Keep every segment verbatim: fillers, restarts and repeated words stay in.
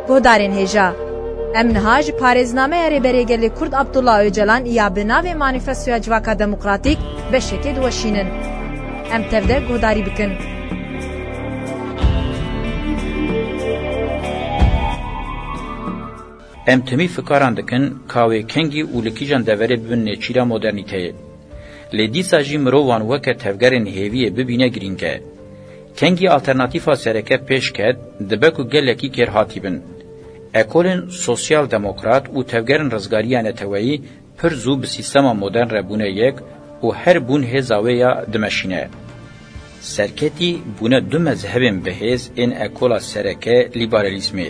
Guhdarên hêja, em niha ji parêznameya Rêberê Gelê Kurd Abdullah Ocalan ya bi navê Manîfestoya Civaka Demokratîk beşekê diweşînin. Em tev de guhdarî bikin. Em timî fikaran dikin ka wê kengî û li kîjan deverê bibin nêçîra modernîteyê. Lê dîsa jî mirovan weke tevgerên hêviyê bibîne girîng e. Kengî alternatîfa sereke pêş ket, dibe ku gelekî kêrhatî bin. Ekolên sosyal demokrat û tevgerên rizgariya neteweyî pir zû bi sîstema modern re bûne yek û her bûn hêza wê ya dimeşîne. Serketî bûne du mezhebên bihêz ên ekola sereke lîberalîzmê.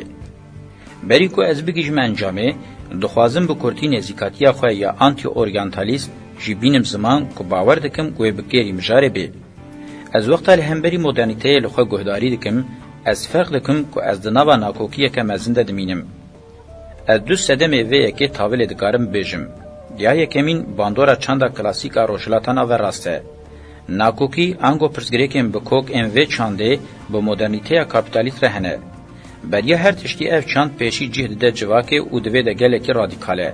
Berî ku ez bigihîjim encamê, dixwazim bi kurtî nêzîkatiya xwe ya antî-oryantalîst jî bînim ziman ku bawer dikim wê bi kêrî mijarê bê. Ez wexta li hemberî modernîteyê li xwe guhdarî dikim, ez ferq dikim ku ez di nava nakokiyeke mezin de dimînim. Ez du sedemê vê yekê tavilê dikarim bibêjim. Ya yekemîn bandora çanda klasîk a Rojhilata Naverast e. Nakokî ango pirsgirêkên bi kok ên vê çandê bi modernîteya kapîtalîst re hene. Beriya her tiştî ev çand pêşî cih dide civakê û di vê de gelekî radîkal e.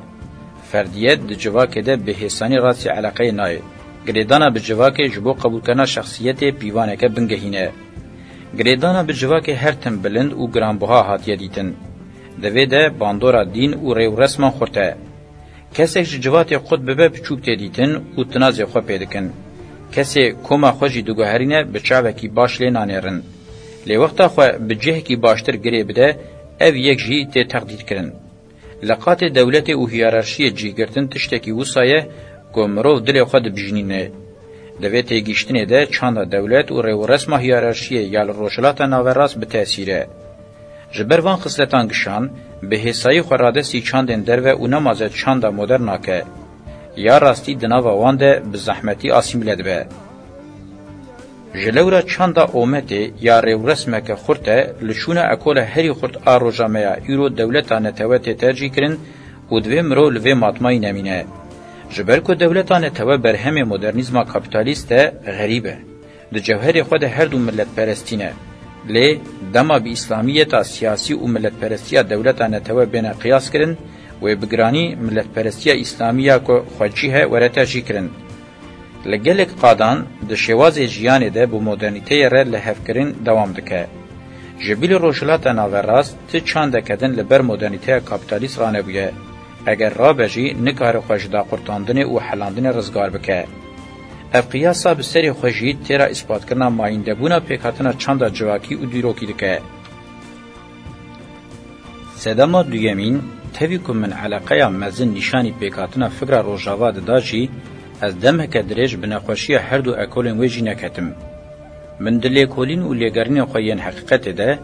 Ferdiyet di civakê de bi hêsanî rastî eleqeyê nayê. Girêdana bi civakê ji bo qebûlkirina şexsiyetê pîvaneke bingehîn e. Girêdana bi civakê her tim bilind û giranbuha hatiye dîtin. Di vê de bandora dîn û rêwresman xurt e. Kesek ji civatê qut bibe biçûk tê dîtin û tinazê xwe pê dikin. Kesê koma xwe jî diguherîne bi çavekî baş lê nanêrin. Lê wexta xwe bi cihekî baştir girê bide, ev yek jî tê teqdîrkirin. Li qatê dewletê û hiyerarşiyê cihgirtin tiştekî wisa ye ku mirov dilê xwe dibijnîne. Di vê têgihiştinê de çanda dewlet û rêwresma hiyerarşiyê ya li Rojhilata Naverast bi tesîr e. Ji ber van xisletan gişan, bi hêsayî xwe radestî çandên derve û nemaze çanda modern nake. Ya rastî di nava wan de bi zehmetî asîmîle dibe. Ji lewra çanda ometê ya rêwresmeke xurt e, li şûna ekola herî xurt a roja me ya îro dewleta netewe tê tercîhkirin û divê mirov li vê matmayî nemîne. Ji ber ku dewleta netewe berhemê modernîzma kapîtalîst e, xerîb e. Di cewherê xwe de her du miletperestî ne. Lê dema bi îslamiyeta siyasî û miletperestiya dewleta netewe bêne qiyaskirin, wê bi giranî miletperestiya îslamî ya ku xwecî he were tercîhkirin. Li gelek qadan di şêwazê jiyanê de bi modernîteyê re lihevkirin dewam dike. Ji bilî Rojhilata Naverast ti çandeke din li ber modernîteya kapîtalîst ranebûye. Eger rabe jî, nikare xwe ji daqurtandinê û helandinê rizgar bike. Ev qiyasa bi serê xwe jî têra îspatkirina mayîndebûna pêkhatina çanda civakî û dîrokî dike. Sedema duyemîn, tevî ku min eleqeya mezin nîşanî pêkhatina fikra Rojava dida jî, ez demeke dirêj bi nexweşiya her du ekolên wê jî neketim. Min di lêkolîn û lêgerînên xwe yên heqîqetê de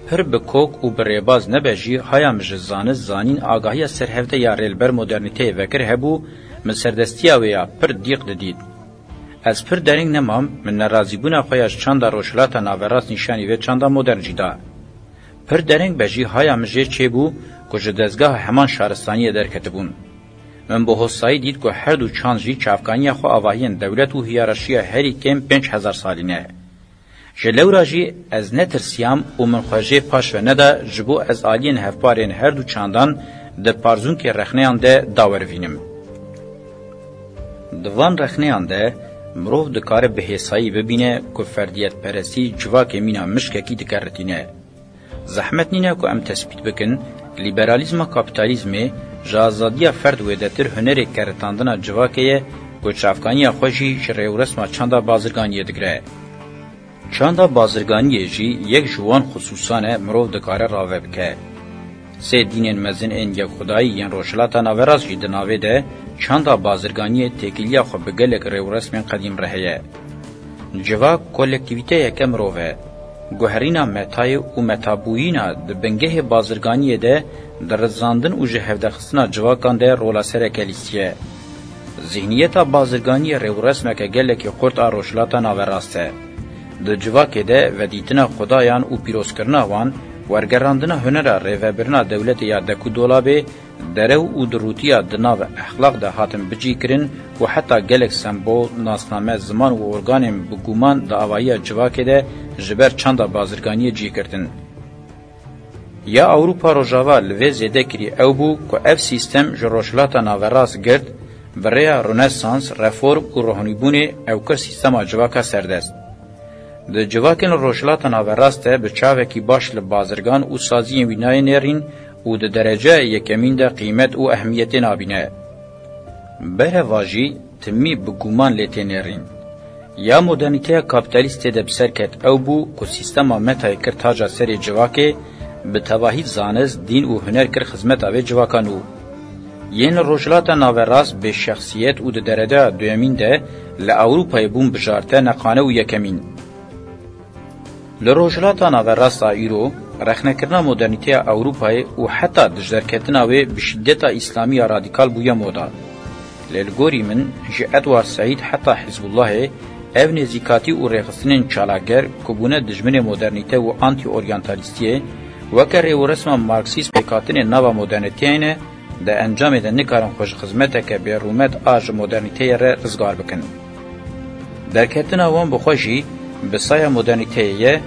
pir bi kok û bi rêbaz nebe jî, haya min ji zanist, zanîn, agahiya serhevde ya rê li ber modernîteyê vekir hebû, min serdestiya wê ya pir dîq didît. Ez pir dereng nemam, min nerazîbûna xwe ya ji çanda Rojhilata Naverast nîşanî vê çanda modern jî da. Pir dereng be jî haya min jê çêbû ku ji dezgeha heman şaristaniyê derketibûn. Min bi hosayî dît ku her du çand jî çavkaniya xwe avahiyên dewlet û hiyerarşiya herî kêm pênc hezar salî ne. Ji lewra jî ez netirsiyam û min xwe jê paş ve neda ji bo ez aliyên hevpar ên her du çandan di parzûnkê rexneyan de dawerivînim. Di van rexneyan de mirov dikare bi hêsayî bibîne ku ferdiyetperestî civakê mîna mişkekî dikeritîne. Zehmet nîne ku em tespît bikin, lîberalîzma kapîtalîzmê ji azadiya ferd wêdetir hunerê keritandina civakê ye ku çavkaniya xwe jî ji rêwresma çanda bazirganiyê digire. Çanda bazirganiyê jî yek ji wan xisûsan e mirov dikare rave bike. Sê dînên mezin ên yekxwedayî yên Rojhilata Naverast jî di navê de çanda bazirganiyê têkiliya xwe bi gelek rêwresmên qedîm re heye. Civak kolektîvîteyeke mirov e. Guherîna metayê û metabûyîna di bingehê bazirganiyê de di rizandin û ji hevdexistina civakan de rola sereke lîstiye. Zîhniyeta bazirganiyê rêwresmeke gelekî xurt a Rojhilata Naverast e. Di civakê de vedîtina xudayan û pîrozkirina wan, wergerandina hunera rêvebirina dewletê ya dek û dolabê, derew û dirûtiya di nav exlaq de hatin bicîkirin û heta gelek sembol, nasname, ziman û organên bi guman di avahiya civakê de ji ber çanda bazirganiyê cî girtin. Ya Ewropa Rojava li vê zêde kirî ew bû ku ev sîstem ji Rojhilata Naverast girt, bi rêya Rönesans, reform û rohnîbûnê ew kir sîstema civaka serdest. Di civakên li Rojhilata Naverast de bi çavekî baş li bazirgan û saziyên wî nayê nêrîn û di dereceya yekemîn de qîmet û ehmiyetê nabîne. Bereva jî timî bi guman lê tê nêrîn. Ya modernîteya kapîtalîst tê de bi ser ket ew bû ku sîstema Metayê kir taca serê civakê, bi tevahî zanist, dîn û huner kir xizmeta vê civaka nû. Yên li Rojhilata Naverast bê şexsiyet û di dereceya duyemîn de li Ewropayê bûn bijarte neqane û yekemîn. Li Rojhilata Naverast a îro, rexnekirina modernîteya Ewropayê û heta dijderketina wê bi şîdeta îslamî ya radîkal bûye moda. Lê li gorî min, ji Edward Said heta Hizbullahê, ev nêzîkatî û rêxistinên çalakger ku bûne dijminê modernîte û antî-oryantalîstiyê, weke rêwresma marksîst pêkhatinên nava modernîteyê ne, di encamê de nikarin xwe ji xizmeteke bêrûmet a ji modernîteyê re rizgar bikin. Derketina wan bi xwe jî bi saya modernîteyê ye,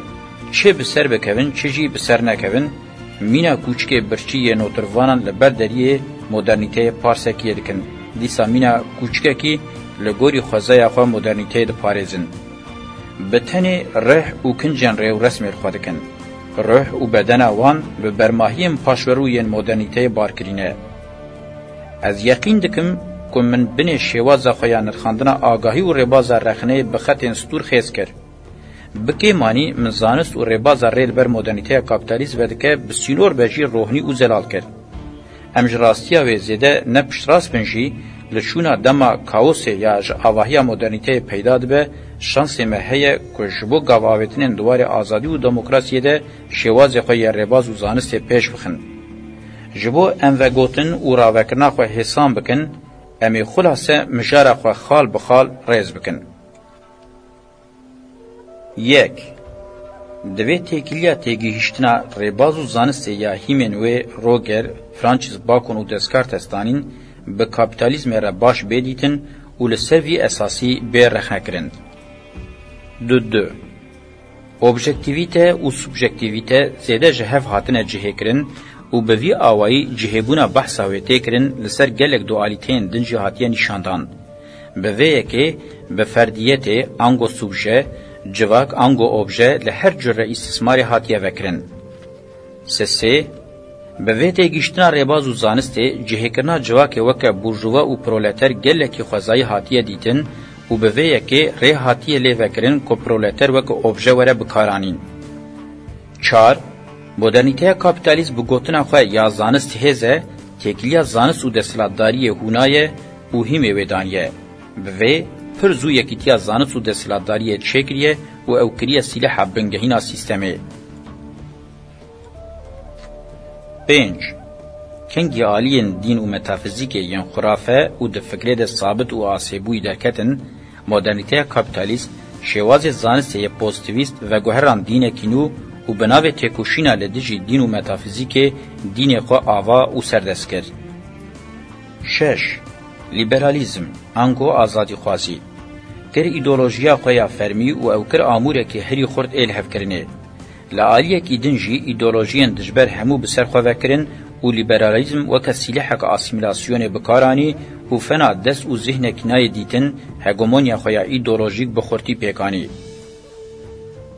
çi bi ser bikevin, çi jî bi ser nekevin, mîna kûçikê birçî yê notirvanan li ber deriyê modernîteyê parsekiyê dikin. Dîsa mîna kûçikekî li gorî xwezaya xwe modernîteyê diparêzin. Bi tenê rih û kincên rêwresmê li xwe dikin. Ruh û bedena wan bi bermahiyên paşverû yên modernîteyê bar kirîne. Ez yeqîn dikim ku min binê şêwaza xwe ya nirxandina agahî û rêbaza rexneyê bi xetên stûr xêz kir. Bi kêmanî min zanist û rêbaza rê li ber modernîteya kapîtalîst vedike bi sînor be jî rohnî û zelal kir. Em ji rastiya wê zêde ne piştrast bin jî, li şûna dema kaosê ya ji avahiya modernîteyê peyda dibe, şansê me heye ku ji bo gavavêtinên di warê azadî û demokrasiyê de şêwazê xwe yê rêbaz û zanistê pêş bixin. Ji bo em vegotin û ravekirina xwe hêsan bikin, em ê xulase mijara xwe xal bi xal rêz bikin. Yek. Divê têkiliya têgihîştina rêbaz û zanistê ya hîmên wê Roger, Francis Bacon û Descartes danîn bi kapîtalîzmê re baş bê dîtin û li ser vî esasî bê rexnekirin. Du du. Objektîvîte û subjektîvîte zêde ji hev hatine cihêkirin û bi vî awayî cihêbûna behsa wê tê kirin li ser gelek dualîteyên din jî hatiye nîşandan. Bi vê yekê bi ferdiyetê, ango subje, civak, ango obje li her cure îstismarê hatiye vekirin. Sesê, bi vê têgihiştina rêbaz û zanistê cihêkirina civakê weke burjuva û proleter gelekî xwezayî hatiye dîtin û bi vê yekê rê hatiye lê vekirin ku proleter weke obje were bikaranîn. Çar, modernîteya kapîtalîst bi gotina xwe ya zanist hêz e, têkiliya zanist û desthilatdariyê hûna ye û hîmê wê daniye. Bi vê, pir zû yekîtiya zanist û desthilatdariyê çêkiriye û ew kiriye sîleha bingehîna sîstemê. Pênc. Kengî aliyên dîn û metafizîkê yên xurafe û di fikrê de sabit û asêbûyî derketin, modernîteya kapîtalîst, şêwazê zanistê yê pozîtîvîst veguheran dînekî nû û bi navê têkoşîna li dijî dîn û metafizîkê dînê xwe ava û serdest kir. Şeş. Lîberalîzm, ango azadîxwazî, kir îdeolojiya xwe ya fermî û ew kir amûrekî herî xurt ê lihevkirinê. Li aliyekî din jî îdeolojiyên dijber hemû bi ser xwe vekirin û lîberalîzm weke sîleheke asîmîlasyonê bi kar anî û fena dest û zihnekî nayê dîtin, hegemonya xwe ya îdeolojîk bi xurtî pêk anî.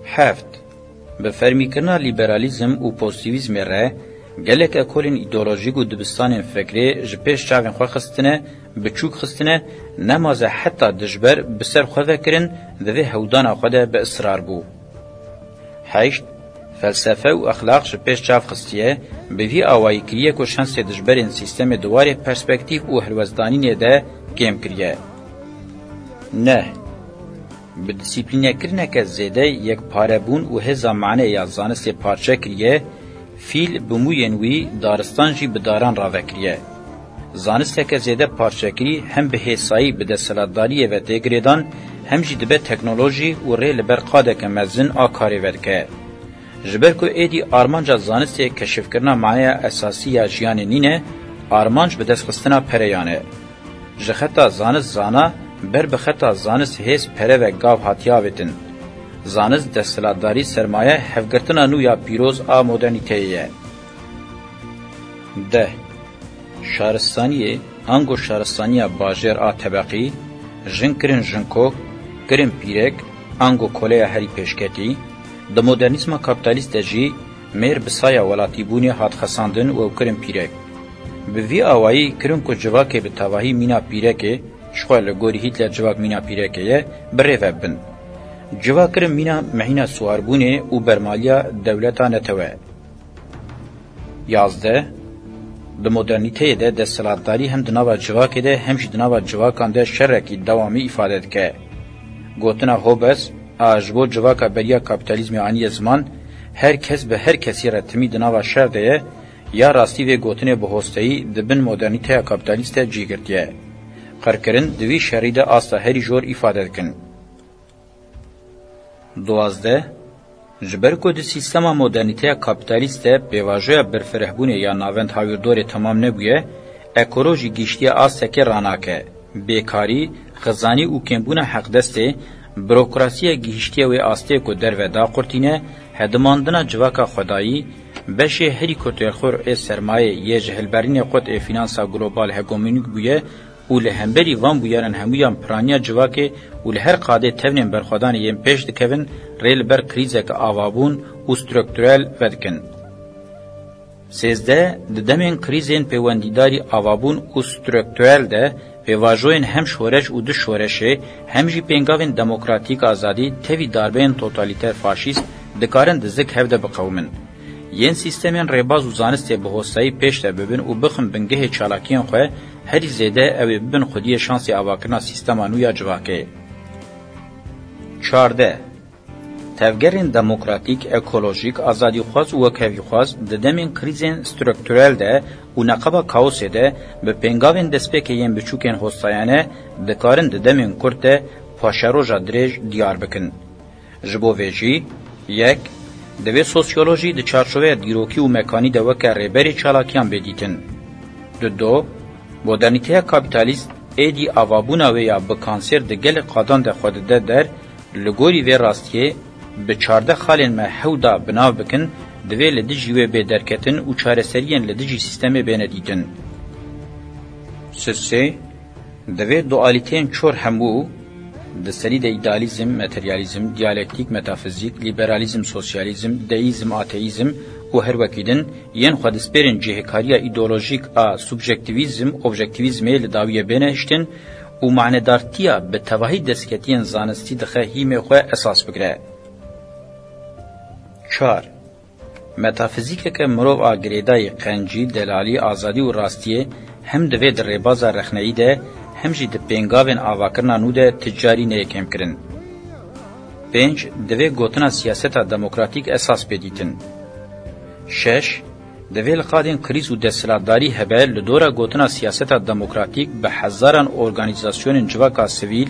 Heft. Bi fermîkirina lîberalîzm û pozîtîvîzmê re gelek ekolên îdeolojîk û dibistanên fikrê ji pêş çavên xwe xistine, biçûk xistine, nemaze heta dijber bi ser xwe vekirin, di vê hewdana xwe de bi israr bû. Heşt. Felsefe û exlaq ji pêş çav xistiye, bi vî awayî kiriye ku şansê dijberên sîstemê di warê perspektîf û helwestdanînê de kêm kiriye. Neh. Bi dîsîplînekirineke zêde yekparebûn û hêza maneyê ya zanistê parçe kiriye, fîl bi mûyên wî, daristan jî bi daran ravekiriye. Zanisteke zêde parçekirî hem bi hêsayî bi desthilatdariyê ve tê girêdan, hem jî dibe teknolojî û rê li ber qadeke mezin a karê vedike. Ji ber ku êdî armanca zanistê keşifkirina maneya esasî ya jiyanê nîne, armanc bi destxistina pereyan e. Ji xeta zanist zana, ber bi xeta zanist hêz pere ve gav hatiye avêtin. Zanist, desthilatdarî, sermaye, hevgirtina nû ya pîroz a modernîteyê ye. Deh. Şaristaniyê, ango şaristaniya bajêr a tebeqî, jin kirin jinkok, kirin pîrek, ango koleya herî pêşketî, di modernîzma kapîtalîst de jî mêr bi saya welatîbûnê hat xesandin û ew kirin pîrek. Bi vî awayî kirin ku civakê bi tevahî mîna pîrekê, jixwe li gorî Hîtler civak mîna pîrekê ye, bi rê ve bin. Civak kirin mîna mehîna siwarbûnê û bermaliya dewleta netewe. Yazdeh. Di modernîteyê de desthilatdarî hem di nava civakê de hem jî di nava civakan de şerekî dewamî îfade dike. Gotina Hobbes a ji bo civaka beriya kapîtalîzmê aniye ziman, her kes bi her kesî re timî di nava şer de ye, ya rastî vê gotinê bi hosteyî di bin modernîteya kapîtalîst de cî girtiye. Qirkirin di vî şerî de asta herî jor îfade dikin. Duwazdeh. Ji ber ku di sîstema modernîteya kapîtalîst de pêvajoya birfirehbûnê ya navend hawirdorê temam nebûye, ekolojî gihîştiye astekê ranake. Bêkarî, xizanî û kêmbûna heqdestê, burokrasiya gihîştiye wê astê ku derve daqurtîne, hedimandina civaka xwedayî, beşê herî ku têrxur ê sermayê yê ji hilberînê qut ê fînansa global hegemonîk bûye, û li hemberî van bûyeran hemûyan piraniya civakê û li her qadê tevnên berxwedanê yên pêş dikevin, rê li ber krîzeke avabûn û strukturel vedikin. Sêzdeh. Di demên krîzên pêwendîdarî avabûn û strukturel de pêvajoyên hem şoreş û di şoreşê hem jî pêngavên demokratîk azadî tevî darbeyên totalîter faşîst dikarin di zik hev de biqewimin. Yên sîstemên rêbaz û zanistê bi hostayî pêş de bibin û bixin bingehê çalakiyên xwe, herî zêde ew ê bibin xwediyê şansê avakirina sîstema nû ya civakê. Çardeh. Tevgerên demokratîk, ekolojîk, azadîxwaz û wekhevîxwaz di demên krîzên strukturel de û neqeba kaosê de bi pêngavên destpêkê yên biçûkên hostayane dikarin di demên kurt de paşeroja dirêj diyar bikin. Ji bo vê jî, yek, divê sosyolojî di çarçoveya dîrokî û mekanî de weke rêberê çalakiyan bê dîtin. Dudo, modernîteya kapîtalîst êdî avabûna wê ya bi kansêr di gelek qadan de xwe dide der, li gorî vê rastiyê, bi çardeh xalên me hewda bi nav bikin, divê li dijî wê bê derketin û çareseriyên li dijî sîstemê bêne dîtin. Sisê, Divê dualîteyên çor hemû, di serî de îdealîzm, materyalîzm, diyalektîk, metafizîk, lîberalîzm, sosyalîzm, deîzm, ateîzm û her wekî din, yên xwe dispêrin cihêkariya îdeolojîk a subjektîvîzm, objektîvîzmê li dawiyê bêne hiştin û manedartiya bi tevahî destketiyên zanistî dixe hîmê xwe esas bigire. Çar. Metafizîkeke mirov a girêdayî qencî, delalî, azadî û rastiyê hem divê di rêbaza rexneyî de hem jî di pêngavên avakirina nû de ti carî neyê kêmkirin. Pênc, divê gotina siyaseta demokratîk esas bê dîtin. Şeş, divê li qadên krîz û desthilatdarî hebe li dora gotina siyaseta demokratîk bi hezaran organîzasyonên civaka sivîl,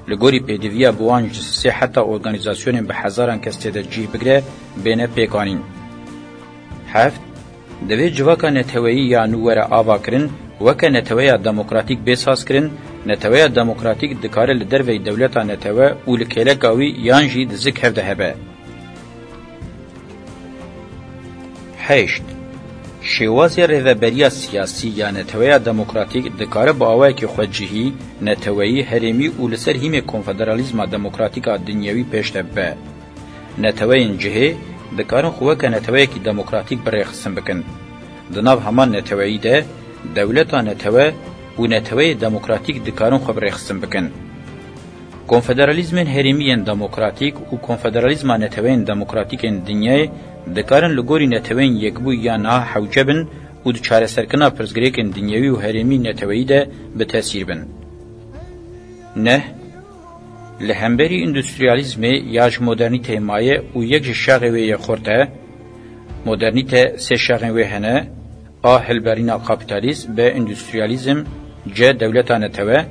li gorî pêdiviya bi wan ji sê heta organîzasyonên bi hezaran kes tê de cih bigire, bêne pêkanîn. Heft, divê civaka neteweyî ya nû were avakirin, weke neteweya demokratîk bê sazkirin, neteweya demokratîk dikare li derveyî dewleta netewe û li kêleka wî yan jî di zik hev de hebe. Heşt, şêwazê rêveberiya siyasî ya neteweya demokratîk dikare bi awayekî xwecihî, neteweyî, herêmî û li ser hîmê konfederalîzma demokratîk a dinyewî pêş de bibe. Neteweyên cihê dikarin xwe weke neteweyekî demokratîk bi rêxistin bikin. Di nav heman neteweyî de dewleta netewe û neteweyê demokratîk dikarin xwe bi rêxistin bikin. Konfederalîzmên herêmî yên demokratîk û konfederalîzma neteweyên demokratîk ên dinyayê dikarin li gorî Neteweyên Yekbûyî ya niha hewce bin û di çareserkirina pirsgirêkên dinyewî û herêmî neteweyî de bi tesîr bin. Neh, li hemberî îndustriyalîzmê ya ji modernîteyê maye û yek ji şaxê wê yê xurt e, modernîte sê şaxên wê hene, A. Hilberîna kapîtalîst, B. Îndustriyalîzm, C. Dewleta netewe,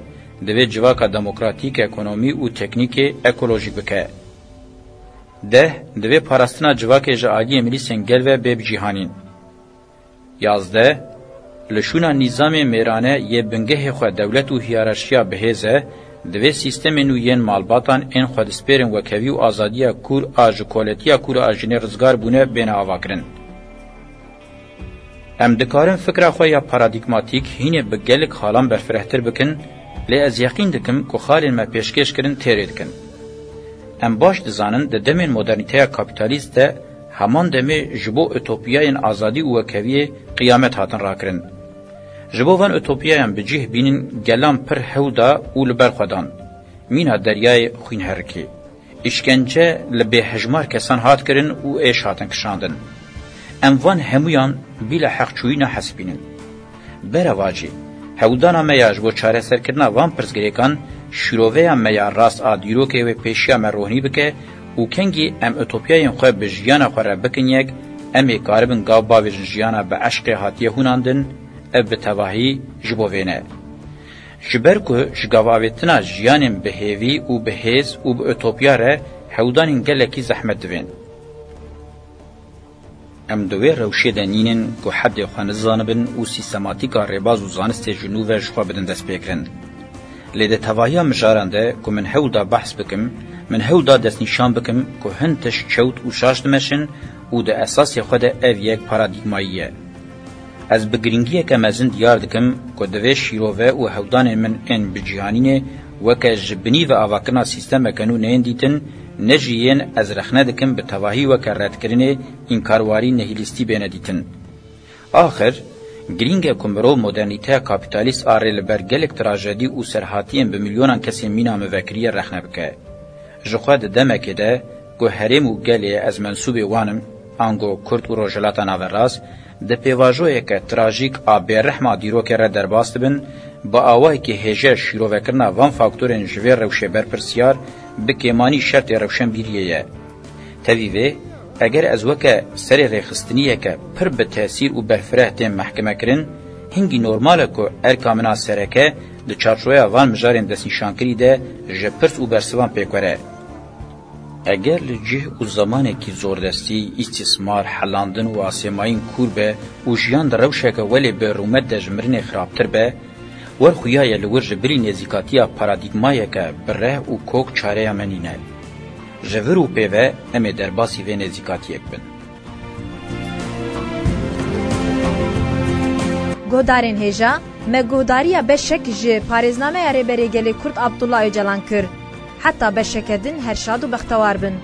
divê civaka demokratîk, ekonomî û teknîkê ekolojîk bike. Deh, divê parastina civakê ji aliyê milîsên gel ve bê bicîhanîn. Yazdeh, li şûna nîzamê mêrane yê bingehê xwe dewlet û hiyerarşiya bihêz e, divê sîstemên nû yên malbatan ên xwedispêrên wekhevî û azadiya kûr a ji koletiya kûr a jinê rizgar bûne bêne avakirin. Em dikarin fikra xwe ya paradîgmatîk hînê bi gelek xalan berfirehtir bikin, lê ez yeqîn dikim ku xalên me pêşkêş kirin têrê dikin. Em baş dizanin di demên modernîteya kapîtalîst de heman demê ji bo utopiyayên azadî û wekheviyê qiyamet hatin rakirin. Ji bo van utopiyayên bi cih bînin gelan pir hew da û li ber xwe dan. Mîna deryayê xwînherikê. Îşkence li bêhejmar kesan hat kirin û êş hatin kişandin. Em van hemûyan bîla heqçûyî nahesibînin. Berevajî, hewldana me ya ji bo çareserkirina van pirsgirêkan, şîroveya me ya rast a dîrokê wê pêşiya me rohnî bike û kengî em utopiyayên xwe bi jiyana xwe re bikin yek, em ê karibin gav bavêjin jiyana bi eşqê hatiye hûnandin, ev bi tevahî ji bo vê ne. Ji ber ku ji gavavêtina jiyanên bi hêvî û bi hêz û bi utopiya re hewldanên gelekî zehmet divên. Em di wê rewşê de nînin ku heddê xwe nizanibin û sîstematîka rêbaz û zanistê ji nû ve ji xwe bidin destpêkirin. Lê di tevahiya mijaran de ku min hewlda behs bikim, min hewlda destnîşan bikim ku hin tişt çewt û şaş dimeşin û di esasê xwe de ev yek paradîgmayî ye. Ez bi girîngiyeke mezin diyar dikim ku divê şîrove û hewldanên min ên bi cîhanînê weke ji binî ve avakirina sîstemeke nû neyên dîtin, ne jî yên ez rexne dikim bi tevahî weke redkirinê, înkarwarî, nihîlîstî bêne dîtin. Axir, girîng e ku mirov modernîteya kapîtalîst a rê li ber gelek trajedî û serhatiyên bi milyonan kesên mîna min vekiriye rexne bike. Jixwe di demekê de ku herêm û gelê ez mensûbê wan im, ango Kurd û Rojhilata Naverast, di pêvajoyeke trajîk a bêrehm a dîrokê re derbas dibin, bi awayekî hêje şîrovekirina van faktorên ji vê rewşê berpirsiyar bi kêmanî şertê rewşenbîriyê ye. Tevî vê, eger ez weke serê rêxistiniyeke pir bi tesîr û berfireh tên mehkemekirin, hingî normal e ku erka min a sereke di çarçoveya van mijarên destnîşankirî de ji pirs û bersivan pêk were. Eger li cih û zemanekî zordestî, îstîsmar, helandin û asêmayîn kûr be û jiyan di rewşeke welê bi rûmet de ji mirinê xirabtir be, wer xuya ye li wir ji bilî nêzîkatiya paradîgmayeke bi reh û kok çareya me nîne. Ji vir û pê ve em ê derbasî vê nêzîkatiyê bibin. Guhdarên hêja, me guhdariya beşek ji parêznameya Rêberê Gelê Kurd Abdullah Ocalan kir. Heta beşeke din her şad û bextewar bin.